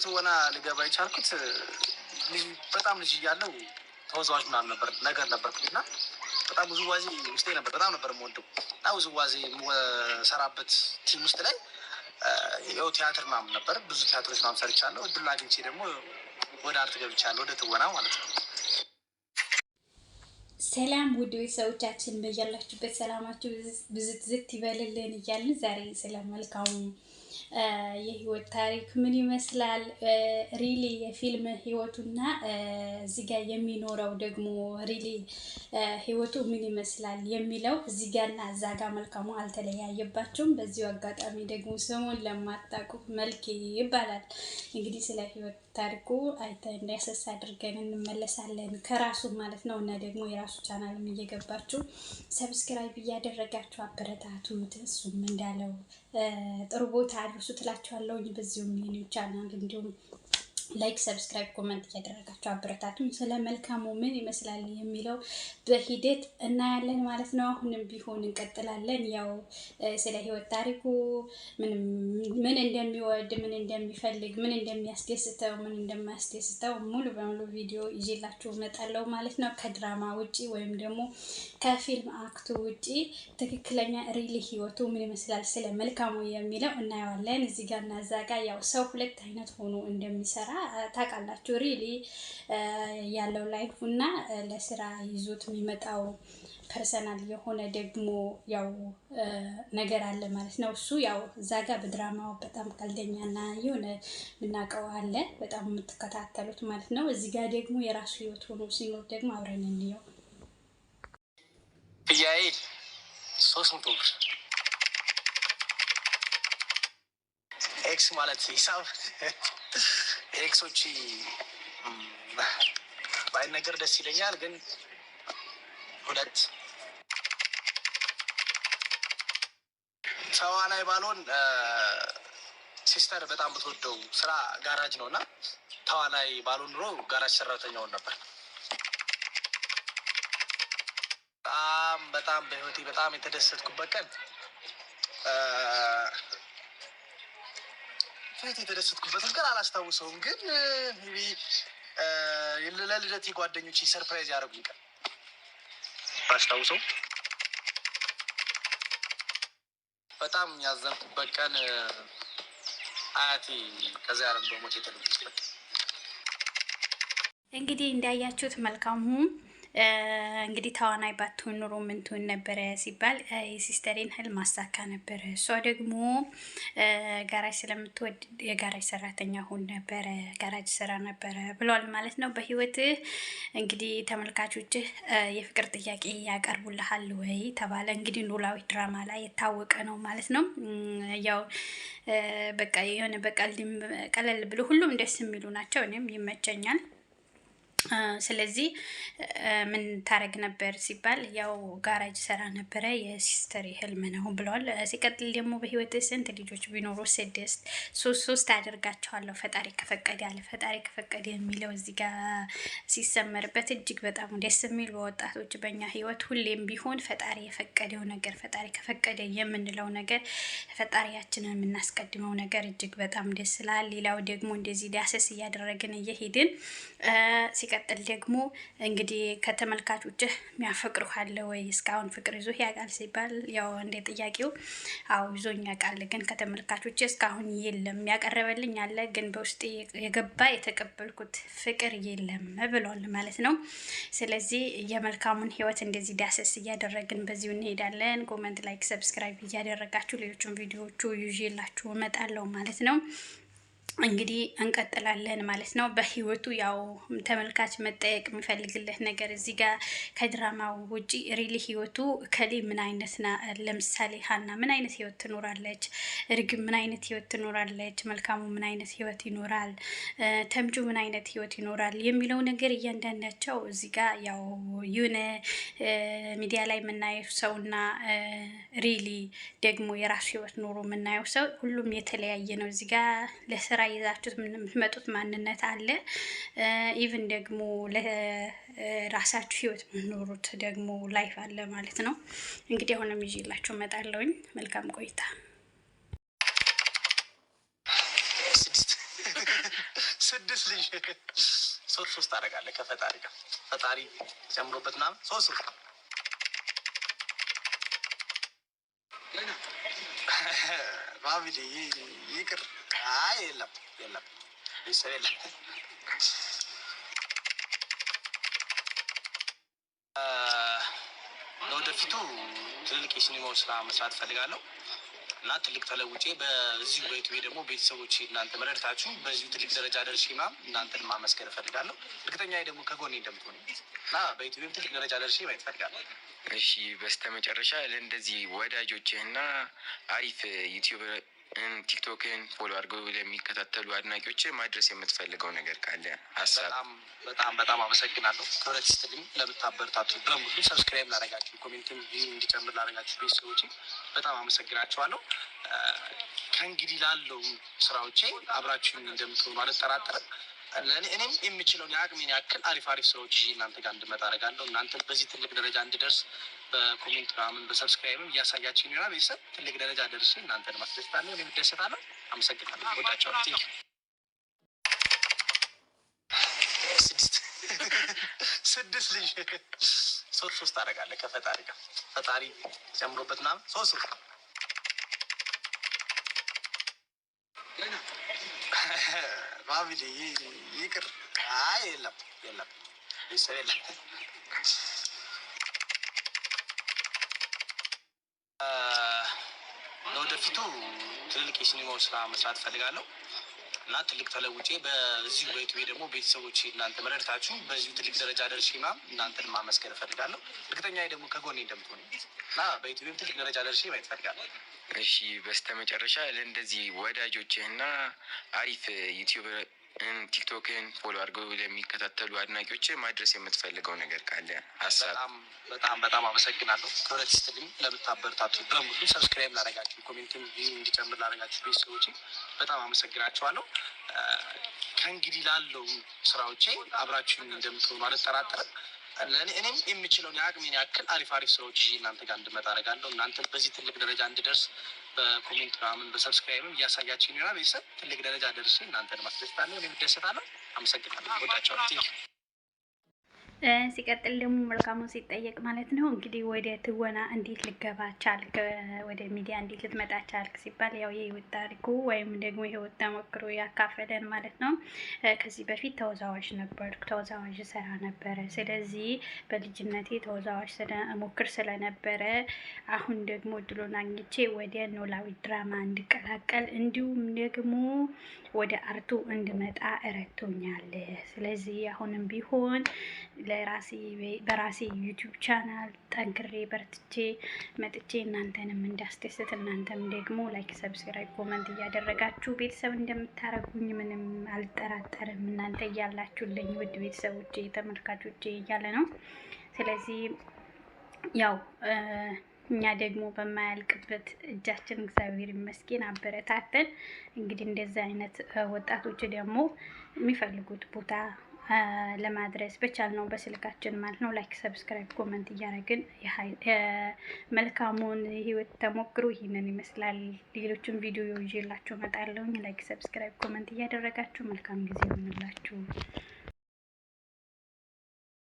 ትወና ልገባ የቻልኩት በጣም ልጅ እያለሁ ተወዛዋዥ ምናምን ነበር ነገር ነበርኩኝ እና በጣም ውዝዋዜ ውስጤ ነበር። በጣም ነበር የምወደው እና ውዝዋዜ የምሰራበት team ውስጥ ላይ ያው ቲያትር ምናምን ነበር። ብዙ ቲያትሮች ምናምን ሰርቻለሁ። እድሉን አግኝቼ ደግሞ ወደ art ገብቻለሁ፣ ወደ ትወና ማለት ነው። ሰላም ውድ ቤተሰቦቻችን፣ በያላችሁበት ሰላማችሁ ብዝት ዝት ይበልልን እያልን ዛሬ ስለ መልካሙ የህይወት ታሪክ ምን ይመስላል፣ really የፊልም ህይወቱና እዚህ ጋር የሚኖረው ደግሞ really ህይወቱ ምን ይመስላል የሚለው እዚህ ጋርና እዛ ጋር መልካሙ አልተለያየባቸውም። በዚሁ አጋጣሚ ደግሞ ስሙን ለማታውቁ መልኬ ይባላል። እንግዲህ ስለ ህይወት ታሪኩ አይተን እንዳያሰስ አድርገን እንመለሳለን ከራሱ ማለት ነው። እና ደግሞ የራሱ ቻናልም እየገባችሁ subscribe እያደረጋችሁ አበረታቱት። እሱም እንዳለው ጥሩ ቦታ አድርሱ ትላችኋለሁኝ። በዚሁም የኔ ቻናል እንዲሁም like፣ subscribe፣ comment እያደረጋችሁ አበረታቱኝ። ስለ መልካሙ ምን ይመስላል የሚለው በሂደት እናያለን ማለት ነው። አሁንም ቢሆን እንቀጥላለን። ያው ስለ ህይወት ታሪኩ ምን እንደሚወድ፣ ምን እንደሚፈልግ፣ ምን እንደሚያስደስተው፣ ምን እንደማያስደስተው ሙሉ በሙሉ ቪዲዮ ይዤላችሁ እመጣለሁ ማለት ነው። ከድራማ ውጪ ወይም ደግሞ ከፊልም act ኡ ውጪ ትክክለኛ really ህይወቱ ምን ይመስላል ስለ መልካሙ የሚለው እናየዋለን። እዚህ ጋር እና እዛ ጋር ያው ሰው ሁለት አይነት ሆኖ እንደሚሰራ ታውቃላችሁ። Really ያለው life እና ለስራ ይዞት የሚመጣው personal የሆነ ደግሞ ያው ነገር አለ ማለት ነው። እሱ ያው እዛ ጋር በድራማው በጣም ቀልደኛና የሆነ የምናውቀው አለ፣ በጣም የምትከታተሉት ማለት ነው። እዚህ ጋር ደግሞ የራሱ ህይወት ሆኖ ሲኖር ደግሞ አብረን እንየው። ክፍያዬ 300 ብር። X ማለት ሂሳብ ex ኦች ባይነገር ደስ ይለኛል፣ ግን ሁለት። ተዋናይ ባልሆን sister በጣም ብትወደው ስራ ጋራጅ ነው እና ተዋናይ ባልሆን ኑሮ ጋራጅ ሰራተኛውን ነበር። በጣም በጣም በህይወቴ በጣም የተደሰትኩበት ቀን፣ በህይወቴ የተደሰትኩበትን ቀን አላስታውሰውም፣ ግን maybe ለልደቴ ጓደኞቼ surprise ያደረጉኝ ቀን ባስታውሰው። በጣም ያዘንኩበት ቀን አያቴ ከዚያ ዓለም በሞት የተለየችበት። እንግዲህ እንዳያችሁት መልካሙ እንግዲህ ተዋናይ ባትሆን ኑሮ ምን ትሆን ነበረ ሲባል የ sister ኤን ህልም ማሳካ ነበረ። እሷ ደግሞ ጋራጅ ስለምትወድ የጋራጅ ሰራተኛ ሁን ነበረ፣ ጋራጅ ስራ ነበረ ብሏል ማለት ነው። በህይወትህ እንግዲህ ተመልካቾችህ የፍቅር ጥያቄ ያቀርቡልሃል ወይ ተባለ። እንግዲህ ኖላዊ ድራማ ላይ የታወቀ ነው ማለት ነው። ያው በቃ የሆነ በቀልድም ቀለል ብሎ ሁሉም ደስ የሚሉ ናቸው። እኔም ይመቸኛል። ስለዚህ ምን ታረግ ነበር ሲባል ያው ጋራጅ ሰራ ነበረ፣ የ sister ህልም ነው ብለዋል። ሲቀጥል ደግሞ በህይወት ስንት ልጆች ቢኖሩ? ስድስት፣ ሶስት ሶስት አደርጋቸዋለሁ ፈጣሪ ከፈቀደ አለ። ፈጣሪ ከፈቀደ የሚለው እዚህ ጋር ሲሰመርበት እጅግ በጣም ደስ የሚል፣ በወጣቶች በእኛ ህይወት ሁሌም ቢሆን ፈጣሪ የፈቀደው ነገር፣ ፈጣሪ ከፈቀደ የምንለው ነገር፣ ፈጣሪያችንን የምናስቀድመው ነገር እጅግ በጣም ደስ ይላል። ሌላው ደግሞ እንደዚህ ዳሰስ እያደረግን እየሄድን ሲቀጥል ደግሞ እንግዲህ ከተመልካቾችህ የሚያፈቅሩህ አለ ወይ? እስካሁን ፍቅር ይዞህ ያውቃል ሲባል ያው እንደ ጥያቄው አዎ ይዞኝ ያውቃል፣ ግን ከተመልካቾች እስካሁን የለም። ያቀረበልኝ አለ፣ ግን በውስጤ የገባ የተቀበልኩት ፍቅር የለም ብሏል ማለት ነው። ስለዚህ የመልካሙን ህይወት እንደዚህ ዳሰስ እያደረግን በዚሁ እንሄዳለን። Comment፣ like፣ subscribe እያደረጋችሁ ሌሎችን ቪዲዮዎቹ ይዤላችሁ እመጣለሁ ማለት ነው። እንግዲህ እንቀጥላለን ማለት ነው። በህይወቱ ያው ተመልካች መጠየቅ የሚፈልግለት ነገር እዚህ ጋር ከድራማው ውጪ really ህይወቱ ከሌ ምን አይነት፣ ለምሳሌ ሀና ምን አይነት ህይወት ትኖራለች? እርግብ ምን አይነት ህይወት ትኖራለች? መልካሙ ምን አይነት ህይወት ይኖራል? ተምቹ ምን አይነት ህይወት ይኖራል? የሚለው ነገር እያንዳንዳቸው እዚህ ጋር ያው የሆነ ሚዲያ ላይ የምናየው ሰውና really ደግሞ የራሱ ህይወት ኖሮ የምናየው ሰው ሁሉም የተለያየ ነው። እዚህ ጋር ለስራ ይዛችሁት የምትመጡት ማንነት አለ። Even ደግሞ ለራሳችሁ ህይወት የምትኖሩት ደግሞ life አለ ማለት ነው። እንግዲህ አሁንም ይዤላችሁ እመጣለሁኝ። መልካም ቆይታ። ስድስት። ስድስት ልጅ ሶስት ሶስት ታደርጋለህ ከፈጣሪ ጋር፣ ፈጣሪ ጨምሮበት ምናምን ሶስት ሶስት። Family ይቅር። አይ የለም የለም፣ ቤተሰብ የለም። ለወደፊቱ ትልልቅ የሲኒማው ስራ መስራት እፈልጋለሁ እና ትልቅ ተለውጬ በዚሁ በ YouTube ደግሞ ቤተሰቦች እናንተ መረድታችሁ በዚሁ ትልቅ ደረጃ ደርሼ ምናምን እናንተን ማመስገን እፈልጋለሁ። እርግጠኛ ደግሞ ከጎኔ እንደምትሆኑ እና በ YouTube ም ትልቅ ደረጃ ደርሼ ማየት እፈልጋለሁ። እሺ፣ በስተመጨረሻ ለእንደዚህ ወዳጆችህና አሪፍ YouTube ን TikTok ን follow አድርገው ለሚከታተሉ አድናቂዎች ማድረስ የምትፈልገው ነገር ካለ ሀሳብ። በጣም በጣም በጣም አመሰግናለሁ። ክብረት ይስጥልኝ ለምታበረታቱ በሙሉ፣ subscribe ላደረጋችሁ፣ comment ን view እንዲጨምር ላደረጋችሁ ቤተሰቦቼ በጣም አመሰግናችኋለሁ። ከእንግዲህ ላለው ስራዎቼ አብራችሁኝ እንደምትሆኑ አልጠራጠርም። እኔም የምችለውን የአቅሜን ያክል አሪፍ አሪፍ ስራዎች ይዤ እናንተ ጋር እንድመጣ አደርጋለሁ። እናንተ በዚህ ትልቅ ደረጃ እንድደርስ በ comment ምናምን በ subscribe ም እያሳያችሁ ይሆናል። ቤተሰብ ትልቅ ደረጃ ደርሼ እናንተን ማስደስታለሁ፣ እኔም እደሰታለሁ። አመሰግናለሁ። ወዳቸዋለሁ። Thank you። ስድስት ስድስት ልጅ ሶስት ሶስት ታደርጋለህ ከፈጣሪ ጋር፣ ፈጣሪ ጨምሮበት ምናምን ሶስት ሶስት። Family ይቅር። አይ የለም የለም፣ ቤተሰብ የለም። ለወደፊቱ ትልልቅ የሲኒማው ስራ መስራት እፈልጋለሁ እና ትልቅ ተለውጬ በዚሁ በ YouTube ደግሞ ቤተሰቦች እናንተ መረድታችሁ በዚሁ ትልቅ ደረጃ ደርሼ ምናምን እናንተን ማመስገን እፈልጋለሁ። እርግጠኛ ደግሞ ከጎኔ እንደምትሆኑ እና በ YouTube ም ትልቅ ደረጃ ደርሼ ማየት እፈልጋለሁ። እሺ፣ በስተመጨረሻ ለእንደዚህ ወዳጆችህና አሪፍ YouTube ን TikTok ን follow አድርገው ለሚከታተሉ አድናቂዎች ማድረስ የምትፈልገው ነገር ካለ ሀሳብ። በጣም በጣም በጣም አመሰግናለሁ። ክብረት ይስጥልኝ ለምታበረታቱ በሙሉ፣ subscribe ላደረጋችሁ፣ comment ን view እንዲጨምር ላደረጋችሁ ቤተሰቦቼ በጣም አመሰግናችኋለሁ። ከእንግዲህ ላለው ስራዎቼ አብራችሁኝ እንደምትሆኑ አልጠራጠርም። እኔም የምችለውን የአቅሜን ያክል አሪፍ አሪፍ ስራዎች ይዤ እናንተ ጋር እንድመጣ አደርጋለሁ። እናንተ በዚህ ትልቅ ደረጃ እንድደርስ በ comment ምናምን በ subscribe ም እያሳያችሁ ይሆናል። ቤተሰብ ትልቅ ደረጃ ደርሼ እናንተን ማስደስታለሁ፣ እኔም እደሰታለሁ። አመሰግናለሁ። ወዳቸዋለሁ። Thank you። ሲቀጥል ደግሞ መልካሙ ሲጠየቅ ማለት ነው እንግዲህ ወደ ትወና እንዴት ልገባ ቻልክ፣ ወደ ሚዲያ እንዴት ልትመጣ ቻልክ ሲባል ያው የህይወት ታሪኩ ወይም ደግሞ የህይወት ተሞክሮ ያካፈለን ማለት ነው። ከዚህ በፊት ተወዛዋዥ ነበርኩ፣ ተወዛዋዥ ሰራ ነበረ። ስለዚህ በልጅነቴ ተወዛዋዥ ሞክር ስለነበረ አሁን ደግሞ እድሉን አግኝቼ ወደ ኖላዊ ድራማ እንድቀላቀል እንዲሁም ደግሞ ወደ art ኡ እንድመጣ ረድቶኛል። ስለዚህ አሁንም ቢሆን በራሴ YouTube channel ጠንክሬ በርትቼ መጥቼ እናንተንም እንዳስደስት እናንተም ደግሞ like፣ subscribe፣ comment እያደረጋችሁ ቤተሰብ እንደምታረጉኝ ምንም አልጠራጠርም። እናንተ እያላችሁልኝ ውድ ቤተሰቦቼ፣ ተመልካቾቼ እያለ ነው። ስለዚህ ያው እኛ ደግሞ በማያልቅበት እጃችን እግዚአብሔር ይመስገን አበረታተን። እንግዲህ እንደዚህ አይነት ወጣቶች ደግሞ የሚፈልጉት ቦታ ለማድረስ በቻልነው በስልካችን ማለት ነው like፣ subscribe፣ comment እያደረግን መልካሙን ህይወት ተሞክሮ ይህንን ይመስላል። ሌሎችን ቪዲዮ ይዤላችሁ እመጣለሁኝ። Like፣ subscribe፣ comment እያደረጋችሁ መልካም ጊዜ ይሆንላችሁ።